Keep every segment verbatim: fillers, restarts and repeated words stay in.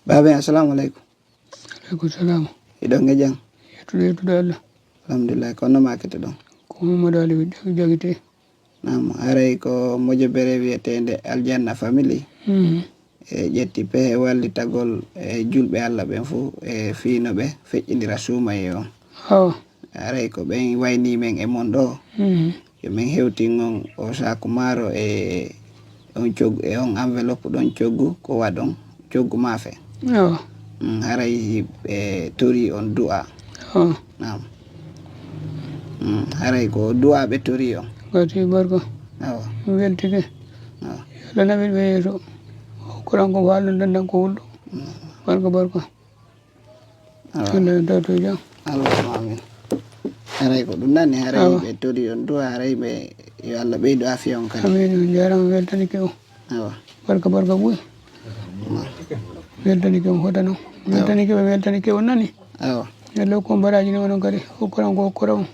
Baaba en, assalamu aleykum. Aleykum salam. Hiɗon e jam? Yettude, yettude Allah. Alhamdulillah. Ko honno maakete ɗon? Ko Mamadou Aliou Jag-, Jagite. Naam, haray ko mojobere wiyeteende Aljanna Family. Mhm. E ƴetti pehe wallitagol e julɓe Allah ɓen fof e fii no ɓe feƴƴindira suumayee on. Awa. Haray ko ɓen waynii men e mon ɗoo. Mhm. Yo min hewtin on o saaku maaro e on coggu, e on enveloppe ɗon coggu, ko waɗon coggu maafe. Awa. Mm, haray ɓe torii on du'a. Awa. Naam. Mm, haray ko du'a ɓe torii on. Gati barka. Awa. Mi weltike. Awa. Yo Allah naɓir ɓe yeeso. Kuran ko faalo dandan ko hulɗo. Mm. Barka, barka. Awa. Allah yonta to jam. Allahumma amin. Haray ko ɗum nani, haray Awa. Ɓe torii on du'a, haray ɓe, yo Allah ɓeydu afiya on kadi. Amin, on jaaraama, weltanike on. Awa. Barka, barka ɓuy. Awa. Weltanike on fota non. Awa. Weltanike ɓe, weltanike on nani. Awa. Yo Allah hokku on baraaji ni onon kadi. Hokkuran ko hokkuran on.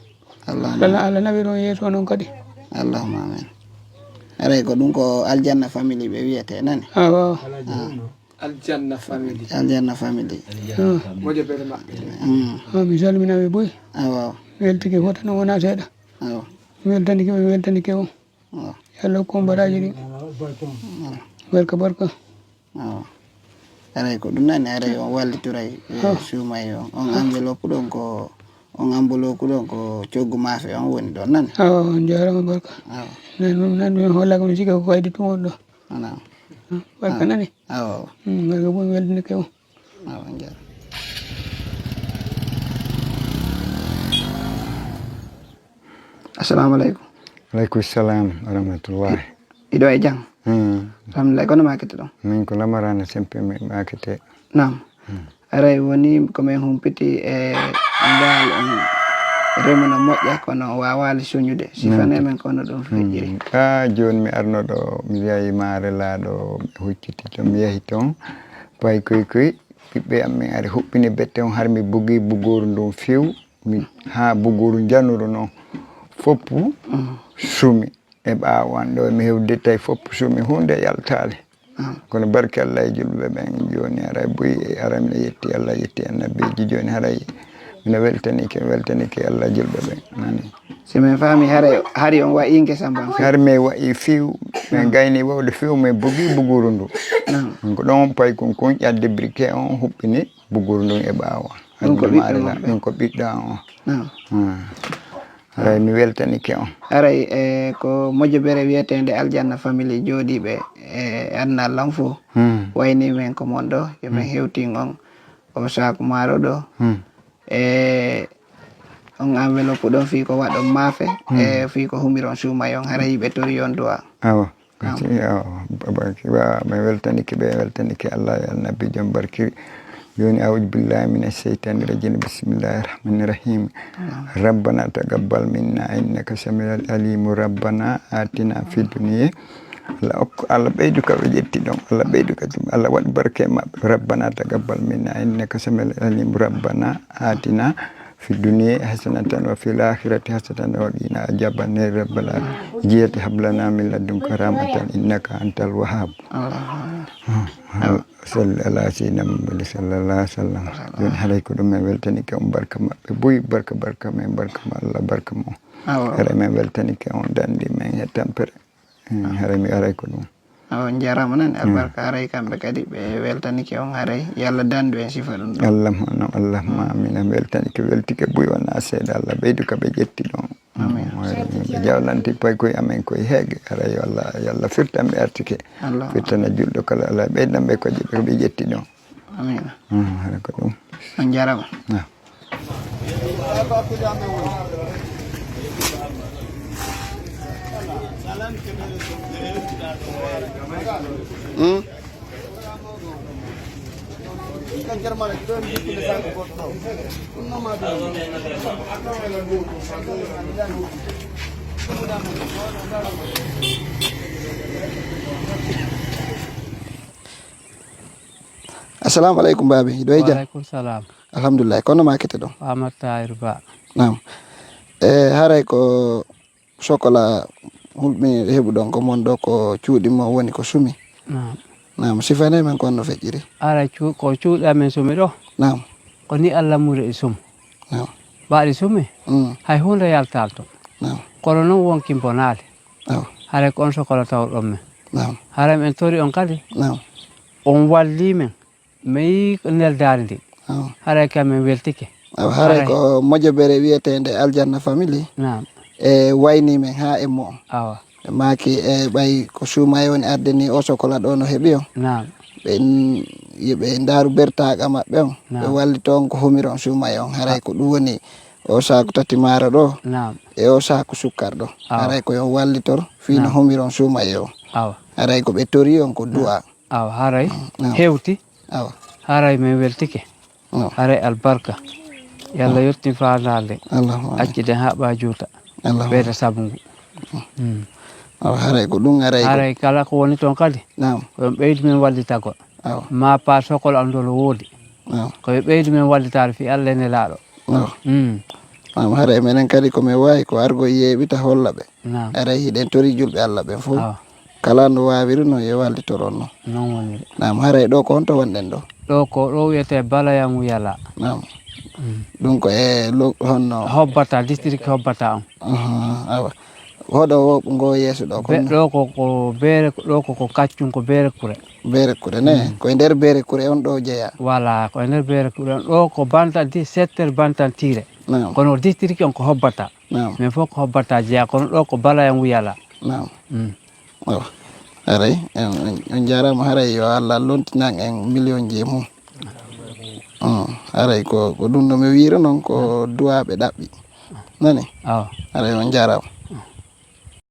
Allahumma. Allah, Allah naɓir on yeeso onon kadi. Allahumma amin. Haray ko ɗum ko Aljanna Family ɓe wiyete nani? Awa. Awa. Aljanna Family. Aljanna Family. Ah. Mojobere maɓɓe. Mm. Ah, mi salminaɓe boy. Awa. Mi weltike fota no wona seeɗa. Awa. Mi weltanike, mi weltanike on. Awa. Yo Allah hokku on baraaji ɗi. Awa. Barka, barka. Awa. Haray ko ɗum nani, haray on wallitoray, e, Ah. Suumayee on. On Ah. Enveloppe ɗon ko, on enveloppe ɗon ko coggu maafe on woni ɗon nani? Awa, on jaaraama barka. Awa. Nan ɗum, nan ɗum hollaka mi sika ko kaydi tun on ɗo. Naam. Ah, barka Ah. Nani? Awa, awa. Mm, barka bo mi weltanike on. Awa, on jaaraama. Assalamu aleykum. Aleykum salam wa rahmatullahi. Hiɗo e jam? Hmm. Alhamdulillah, kono maakete ɗon? Min ko Lamarana Sempe mi maakete. Naam. Hmm. Haray woni ko min humpiti e ngal on remo no moƴƴa, kono waawaali soñude. Sifane Naam. Men kono ɗum feƴƴiri. Hmm. Ah, jooni mi arno ɗo, mi yahi Maare Laaɗo, mi hucciti to, mi yahi toon. Pay koy koy, ɓiɓɓe am min ari huɓɓini bette on, har mi bugi bugooru ndun few. Mi, haa buguru njanuru noon, foppu Mm. sumi. E ɓaawo an ɗo, mi hewde tawi foppu sumi, huunde yaltaali. Mm. Kono barke Allah e julɓe ɓen, jooni haray buy, haray mi yetti Allah, yetti annabiiji, jooni haray mino weltanike, weltanike Allah e julɓe ɓen. Nani? Si min faami, haray, hari on wa'i ngesa mban few? Hari mi wa'i few, min Mm. gayni wawde few, min bugi buguru ndu. Mm. Ko ɗon paykun kun ƴaddi briquet on, huɓɓini buguru ndun e ɓaawo. Ɗum ko Abdul ɓiɗɗo Maari mon la, ɓe. Ɗum ko ɓiɗɗo am on. Ah. Ah. Haray mi weltanike on. Haray, e, ko mojobere wiyeteende Aljanna Family jooɗiiɓe e aduna lan fof. Hmm. Wayni men ko mon ɗo, yo men Hmm. hewtin on o saaku maaro ɗo. Hmm. E on enveloppe ɗon fii ko waɗon maafe, Hmm. e fii ko humiron suumayee on, haray ɓe tori on du'a. Awa. Naam. Kati, awa, ba-, ba-, ba-, mi weltanike ɓe, weltanike Allah e Annabi jom barki. Jooni, أعوذ بالله من الشيطان الرجيم. بسم الله الرحمن الرحيم. Naam. ربنا تقبل منا إنك سميع العليم. ربنا آتنا في الدنيا. Allah okku, Allah ɓeydu ka ɓe ƴetti ɗon. Allah ɓeydu ka ɗum. Allah waɗ barke e maɓɓe. ربنا تقبل منا إنك سميع العليم. ربنا آتنا في الدنيا حسنة وفي الآخرة حسنة وقنا عذاب النار. ربنا جيت هب لنا من لدنك رحمة إنك أنت الوهاب. Allahumma amin. Ah, ah, salli ala sayyidina Muhammad sallallahu alaihi wasallam. Jooni haray ko ɗum men weltanike on barka maɓɓe. Buy barka, barka men, barka ma Allah, barka mo. Awa. Haray men weltanike on dandi men e tampere. Hmm, haray mi aray ko ɗum. Awa, on jarama nan, hmm, albarka haray kamɓe kadi ɓe weltanike on haray. Yo Allah dandu en sifa ɗum ɗo. Allahumma, no, Allahumma amin. En weltanike, weltike buy wona seeɗa. Allah ɓeydu ka ɓe ƴetti ɗon. Amin. Ɓe jawlanti pay koye amen koye heege. Haray yo Allah, yo Allah firtan ɓe artike. Allah. Firtana julɗo kala, Allah ɓeydan ɓe ko ɓe ƴetti ɗon. Amin. Hmm, haray ko ɗum. On jarama. Ah. Hmm? Assalamu aleykum, baabi. Hiɗo e jam? Wa aleykum salam. Alhamdulillah. Kono ma kete ɗon? Amar Tahir Ba. Naam. E, haray ko sokola hulɓini heɓuɗon ko mon ɗo, ko cuuɗi mo woni ko sumi. Naam. Naam, sifane men kon no feƴƴiri. Ara cu-, ko cuuɗi amen sumi ɗo. Naam. Ko ni Allah muri e sum. Naam. Ɓaɗi sumi. Mm. Hay hunde yaltal to. Naam. Kono noon wonki mbonaali. Awa. Haray ko on sokola tawɗon men. Naam. Haray men tori on kadi. Naam. On walli men. Mi yii ko neldaari ndi. Awa. Haray kam men weltike. Awa, haray Haray. ko mojobere wiyeteende Aljanna Family. Naam. E wayni men haa e mo. Awa. Ɓe maaki e ɓay ko suumaye woni adde ni o sokola ɗo no heɓi on. Naam. Ɓe n-, yo ɓe ndaaru bertaaga maɓɓe on. Naam. Ɓe wallito on ko humiron suumaye on. Haray ko ɗum woni o saaku tati maaro ɗo. Naam. E o saaku sukkar ɗo. Awa. Haray ko yo wallitor fii no Naam. humiron suumaye on. Awa. Haray ko ɓe tori on ko du'a. Awa, haray Naam. hewti. Awa. Haray men weltike. Awa. Haray albarka. Yalla Awa. yottin faandaale. Allahumma amin. Acciden haa ɓaa juuta. Allahumma Ɓeyda amin. sabu ngu. Mm. Awa, haray ko ɗum, haray ko Haray kala ko woni toon kadi. Naam. Ko yo ɓeydu men wallitagol. Awa. Ma pa sokol am ndolo woodi. Awa. Ko yo ɓeydu men wallitaade fii Allah e Nelaaɗo. Awa. Mm. Naam, haray menen kadi ko men waawi ko argo yeeɓita holla ɓe. Naam. Haray hiɗen tori julɓe Allah ɓen fof. Awa. Kala no waawiri noon yo wallitoron noon. Noon woniri. Naam, haray ɗo ko honto wonɗen ɗo? Ɗo ko ɗo wiyetee Balayan Wuyala. Naam. Mm. Ɗum ko e lo-, honno? Hobbata, district Hobbata on. Ahan, awa. Hoɗo wo ngo yeeso ɗo ko Be-, honno? Ɗo ko, ko Beere, ɗo ko, ko Kaccun, ko Beere Kure. Beere Kure ne? Mm. Ko e nder Beere Kure on ɗo jeyaa? Voilà, ko e nder Beere Kure on. Ɗo ko Bantan di-, secteur Bantan Tiire. Naam. Kono district on ko Hobbata. Naam. Men fof ko Hobbata jeyaa, kono ɗo ko Balayan Wuyala. Naam. Mm. Awa. Haray, en, en, on jaaraama, haray yo Allah lontinan en miliyonji e mum. Mm. Haray ko, ko ɗum no mi wiira noon, ko duwaaɓe ɗaɓɓi. Nani? Awa. Haray on jaaraama.